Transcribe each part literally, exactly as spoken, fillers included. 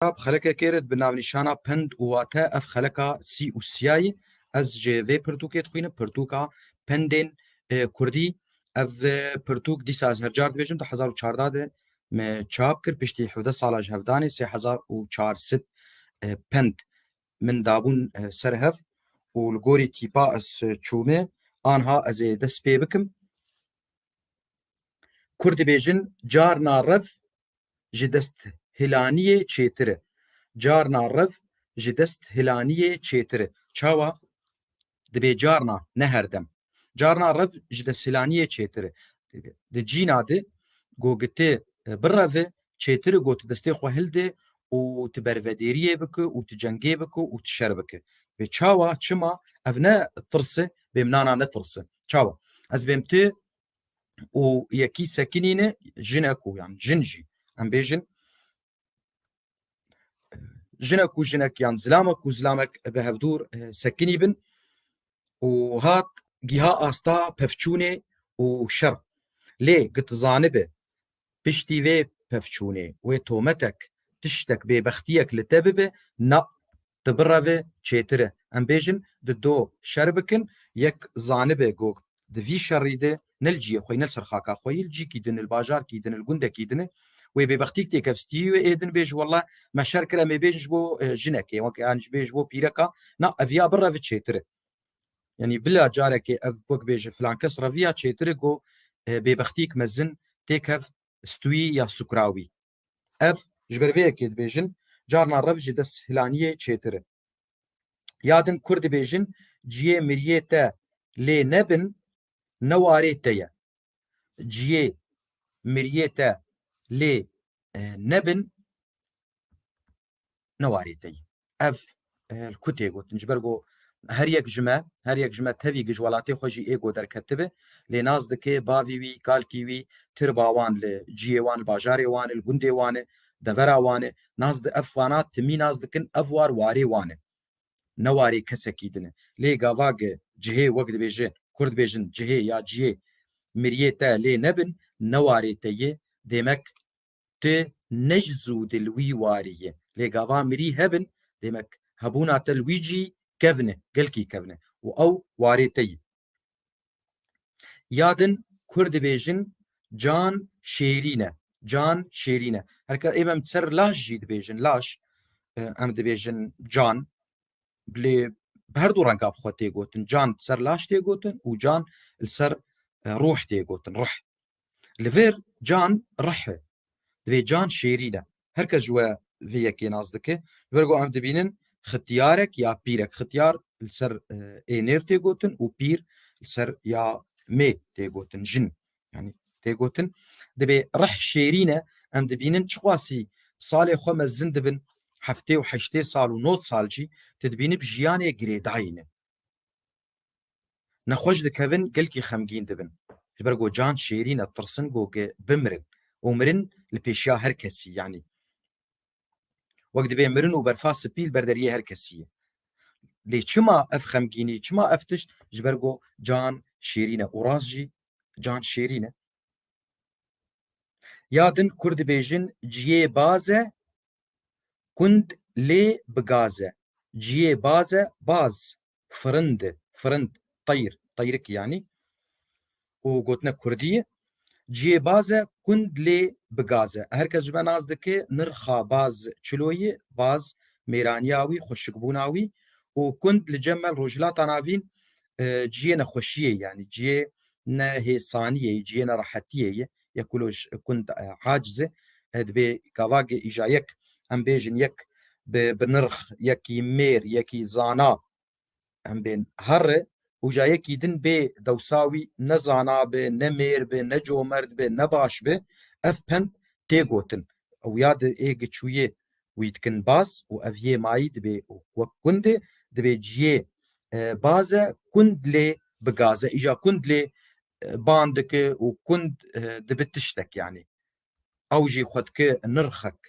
Bi xelekekê re bi navnîşana pend û wate, ev xeleka sî û siyayî, ez ji vê pirtûkê dixwînim, pirtûka pendên, e, kurdî. Ev, e, pirtûk dîsa ez her car dibêjim, du hezar û çardeh de me çap kir, piştî hevdeh sala ji hevdanê sê hezar û çar sed, e, pend min dabûn, e, ser hev û li gorî tîpa ez, e, çûme, anha ez ê dest pê bikim. Kurd dibêjin, carna rev ji desthilaniyê çêtir e. Carna rev ji desthilaniyê çêtir e. Çawa? Dibê carna, ne herdem. Carna rev ji desthilaniyê çêtir e. Di cîna de go giti, e, bireve çêtir e go tu destê xwe hilde û tu bervedêriyê bike û tu cengê bike û tu şer bike. Vê çawa, çima? Ev ne tirs e, bêm nana ne tirs e. Çawa? Ez bêm tu û yekî sekinîne, jinek û yan jin jî, em bêjin, jinek û jinek yan zilamek û zilamek bi hevdûr, e, sekinî bin û hat giha asta pevçûnê û şer. Lê git zanibe, piştî vê pevçûnê wê tometek, tiştek, bêbextiyek li te bibe, na, tu bireve çêtir e. Em bêjin, di do şer bikin, yek zanibe go di vî şerî de ne li ciyê xwe yî, ne li ser xaka xwe yî, li cîkî din, li bajarkî din, li gundekî din e. Wê bêbextîk têkevstî wê ê din bêj, wela me şer kir, em ê bêjin ji bo, e, jinekê, wek, yan ji bê ji bo pîreka, na, ev ya bireve çêtir e. Yanî bila carekê ev wek bêje filan kes reviya çêtir e, go, e, bêbextîk mezin têkev stûyî ya sukra wî. Ev ji ber vê yekê dibêjin, carna rev ji desthilaniyê çêtir e. Ya din kurd dibêjin, ciyê miriyê te lê nebin, ne warê te ye. Ciyê miriyê te lê, e, nebin, ne warê te ye. Ev, e, li ku tê gotin? Ji ber ku her yek ji me, her yek ji me tevî gi ji welatê xwe jî ê ku derketibe, lê nas dike bavî wî, kalkî wî, tirba wan li ciyê wan, li bajarê wan e, li gundê wan e, devera wan e. Nas di ev vana timî nas dikin, ev war warê wan e. Ne warê kesekî din e. Lê gava gi cihê, wek dibêje, kurd dibêjin cihê ya ciyê, miriyê te lê nebin, ne warê te ye, demek tu ne ji zû de li wî warî ye. Lê gava mirî hebin, demek hebûna te li wî cî kevn e, gelkî kevn e. Û ew warê te ye. Ya din kurd dibêjin can şêrîn e. Can şêrîn e. Herke ê em ser laş jî dibêjin. Laş, e, em dibêjin can. Lê bi her du renga bi xwe tê gotin. Can li ser laş tê gotin û can li ser, e, ruh tê gotin. Rih. Li vir can rih e. Divê can şêrîn e. Her kes ji we vê yekê nas dike. Ji ber ku em dibînin xitiyarek ya pîrek. Xitiyar li ser, e, ênêr tê gotin û pîr li ser ya mê tê gotin, jin. Yanî tê gotin. Divê rih şêrîn e. Em dibînin çiqasî salê xwe mezin dibin, heftê û heştê sal û nod sal jî, tu dibînî bi jiyanê girêdayî ne. Nexweş dikevin, gelkî xemgîn dibin. Ji ber ku can şêrîn e, tirsin ku ge-, bimirin. Û mirin li pêşiya her kesî, yanî. Wek dibê mirin û berfa spî li ber deriyê her kesî ye. Lê çima ev xemgînî, çima ev tişt? Ji ber ku can şêrîn e. Û rast jî can şêrîn e. Ya din kurd dibêjin ciyê baz e, kund lê bi gaz e. Ciyê baz e, baz, firind e, firind, teyr, teyrik yanî. Û gotine kurdî ye. Ciyê baz e, kund lê bi gaz e. Her kes ji me nas dike, nirxa baz çilo ye, baz, mêraniya wî, xweşikbûna wî û kund li cem me li Rojhilata Navîn, e, ciyê nexweşiyê, yanî ciyê nehêsaniyê, ciyê nerehetiyê ye. Yek wilo ji kund, e, aciz e, e, dibê gava ge îja yek, em bêjin yek bi, bi nirx, yekî mêr, yekî zana, em bên herre, û ja yekî din bê dewsa wî ne zana be, ne mêr be, ne comerd be, ne baş be, ev pend tê gotin. Ew ya di ê giçûyê wî dikin baz û ev yê mayî dibê û wek kundê, dibê ciyê, e, baz e, kund lê bi gaz e. Îja kund lê, e, ban dike û kund, e, dibi tiştek yanî. Ew jî xwe dike nirxek.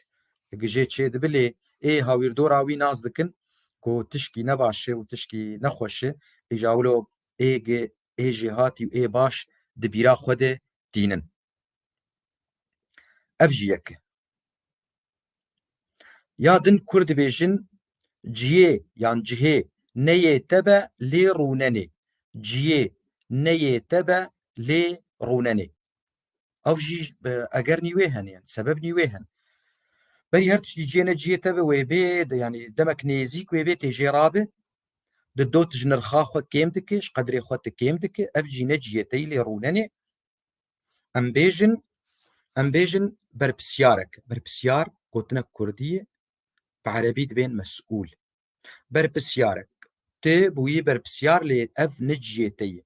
Gijê çê dibe lê ê hawîrdora wî nas dikin ku tişkî nebaş e û tişkî nexweş e. Îja wilo ê ge-, ê jêhatî û ê baş di bîra xwe de tînin. Ev jî yek e. Ya din Kurd dibêjin ciyê yan cihê ne yê te be lê rûnenê. Ciyê ne yê te be lê rûnenê. Ev jî, e, eger nî wê hene, yani sebeb nî wê hene. Berî her tiştî ciyê ne ciyê te be wê bê, de, yani demek nêzîk wê bê tê jê rabe. Di dot ji nirxa xwe kêm dike, ji qedrê xwe ti kêm dike, ev cî ne ciyê te yî lê rûnenê. Em bêjin, em bêjin berpisyarek. Berpisyar gotinek kurdî ye, bi erebî dibên mesûl. Berpisyarek. Ti bûyî berpisyar lê ev ne ciyê te ye.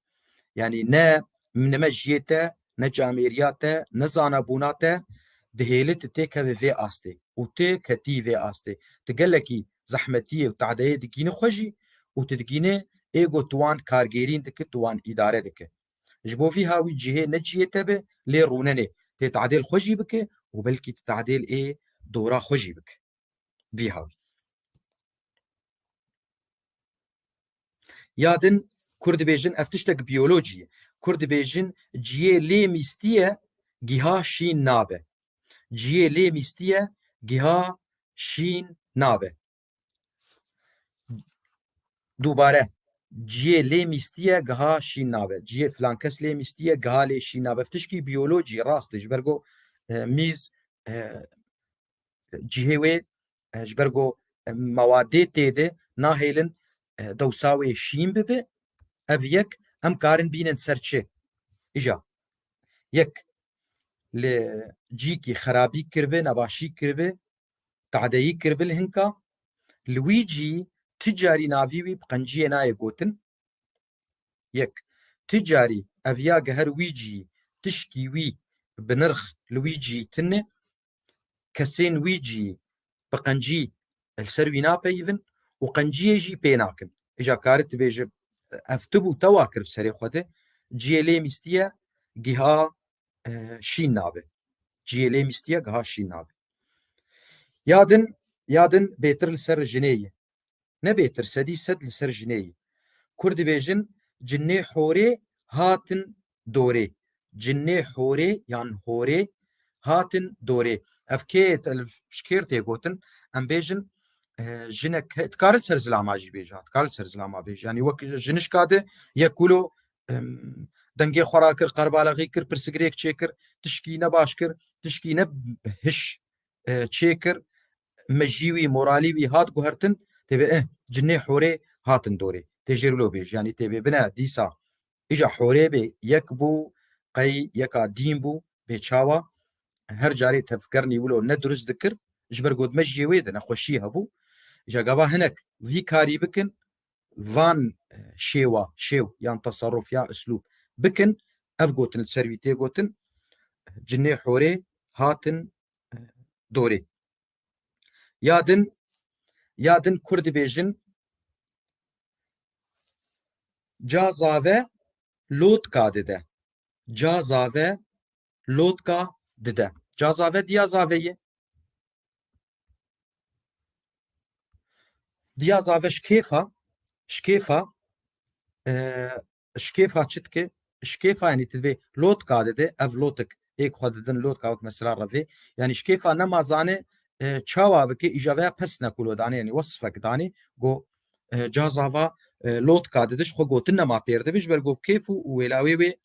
Yanî ne, ne me ciyê te, ne camêriya te, ne zanabûna te, dihêli tu têkeve vê astê. Û tu ketî vê astê. Tu gelekî zehmetiyê û tadeyê digînî xwe jî û tu digînî ê go tu wan kargêrîn dike, tu wan îdare dike. Ji bo vî hawî cihê ne cihê te be, lê rûnenê. Tê tadêl xwe jî bike û belkî tu tadêl ê dora xwe jî bike. Vî hawî. Ya din Kurd dibêjin ev tiştek biyolojî ye. Kurd dibêjin cihê lê mîstiye giha şîn nabe. Cihê lê mîstiye giha şîn nabe. Dubare. Ciyê lê mîstiye giha şîn nabe. Ciyê filan kes lê mîstiye giha lê şîn nabe. Tişkî biyolojî rast e. Ji ber ku, e, mîz, e, cihê wê, e, ji ber ku, e, mewadê tê de nahêlin, e, dewsa wê şîn bibe. Ev yek em karin bînin ser çi? Îja. Yek li cîkî xerabî kiribe, nebaşî kiribe, tadeyî kiribe li hinka, li wî cî ti carî navî wî bi qenciyê nayê gotin. Yek. Ti carî ev ya geher wî cî tişkî wî bi nirx li wî cî tune, kesên wî cî bi qencî li ser wî napeyivin û qenciyê jî pê nakin. Îja kari tu bêje, ev tu bû te wa kir bi serê xwe de, ciyê lê mîstiye giha, e, şîn nabe. Ciyê lê mîstiye giha şîn nabe. Ya din, ya din bêtir li ser jinê ye. Ne bêtir, sedî sed li ser jinê ye. Kurd dibêjin, cinê horê hatin dorê. Cinê horê yan horê hatin dorê. Ev kê te li şikêr tê gotin, em bêjin, e, jinek he-, dikare li ser zilama jî bêje, dikare li ser zilama bêje. Yanî wek jinişka de yek wilo, em, dengê xwe rakir, qerbalaxî kir, pirsigrêk çêkir, tişkî nebaş kir, tişkî ne hiş, e, çêkir, mejî wî, moralî wî hat guhertin, tê bê, eh, cinê horê hatin dorê. Tê jêr wilo bêj, yanî tê bê bine dîsa. Îja horê bê, yek bû, qey yeka dîn bû, bê çawa? Her carê tevkernî wilo ne durust dikir, ji ber got me jiyê wê de nexweşî hebû. Îja gava hinek vî karî bikin, van, e, şêwa, şêw yan teserruf ya uslûb bikin, ev gotin li ser wî tê gotin, cinê horê hatin, e, dorê. Ya din, ya din Kurd dibêjin, ca zave lotka dide. Ca zave lotka dide. Ca zave diya zave ye. Diya zave şkêfa, şkêfa, e, şkêfa çi dike? Şkêfa, yanî tu divê lotka dide, ev lotik, êk xwe didin lotka wek mesela revê. Yanî şkêfa nema zane, e, çawa bike, îja veya pes nekulo dane, yanî wesfek dane, go, e, ca zava, e, lotka dide, ji xwe gotin nema pêr dibe, ji ber go kêf û, û wêlawê wê,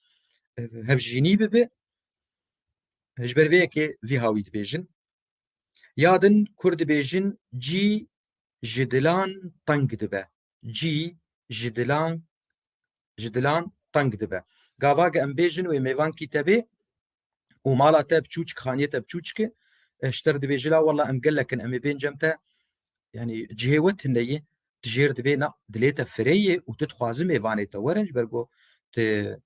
e, hevjînî bibe. Ji ber vê yekê vî hawî dibêjin. Ya din Kurd dibêjin, cî ji dilan teng dibe. Cî ji dilan, ji dilan teng dibe. Gava ge em bêjin wê mêvankî te bê û mala te bi çûçik, xaniyê te bi çûçik e, e, ji te re dibêje, la wella em gelek in, em ê bên cem te, yanî cihê we tune ye, tu jêr dibê, na, dilê te firê ye û tu dixwazi mêvanê te werin, ji ber ku tu, e,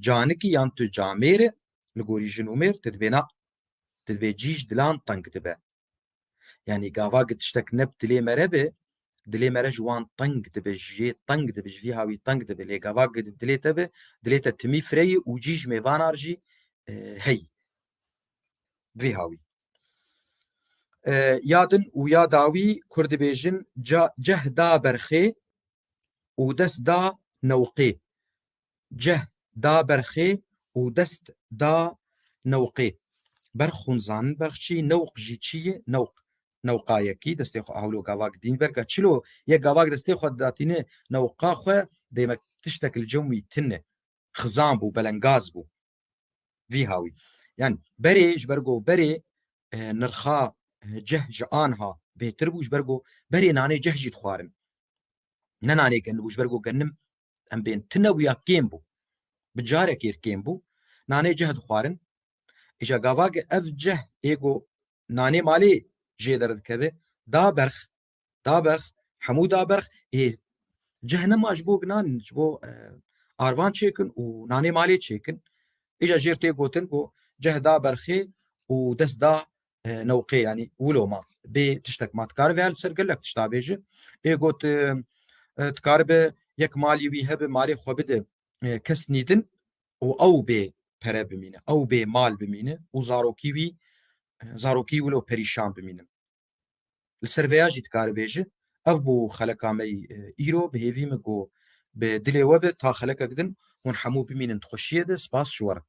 canikî yan tu camêr e, li gorî jin û mêr, tu dibê, na, tu dibê cî ji dilan teng dibe. Yanî gava gi tiştek ne bi dilê me re be, dilê me re ji wan teng dibe, ji jê teng dibe, ji vî hawî teng dibe. Lê gava gi dilê te be, dilê te timî fireyî û cî ji mêvanar jî, e, heyî. Vî hawî. E, ya din û ya dawî Kurd dibêjin, ca-, ceh da berxê û dest da newqê. Ceh da berxê û dest da newqê. Berx hûn zanin berx çi? Newq jî çi ye? Newq. newqa yekî, destê xwe ahûlo gavak dîn berka çilo, yek gavak destê xwe datîne newqa xwe, demek tiştek li cem wî tine. Xizan bû, belengaz bû. Vî hawî. Yani berê, ji ber ku berê, e, nirxa, e, ceh ji anha bêtir bû, ji ber ku berê nanê ceh jî dixwarin. Ne nanê genim bû, ji ber ku genim em bên tine bû ya kêm bû. Bi carekê kêm bû. Nanê ceh dixwarin. Îca gava ke ev ceh ê ku nanê malê jê derdikeve, da berx, da berx, hemû da berx, ê ceh nema ji bo ginan, ji bo, e, arvan çêkin û nanê malê çêkin. Îca jêr tê gotin ku ceh da berxê û dest da, e, newqê, yani wilo ma. Bê tiştek ma dikaribe li ser gelek tişta bêje. Ê got, e, e, dikaribe yek malî wî hebe, malê xwe bide, e, kes nîdin û ew bê pere bimîne, ew bê mal bimîne û zarokî wî, e, zarokî wilo perîşan bimînin. Li ser vêya jî dikare bêje, ev bû xeleka me yî, e, îro, bi hêvî me ku bi dilê we be, ta xelekek din hûn hemû bimînin di xweşiyê de, spas ji we re.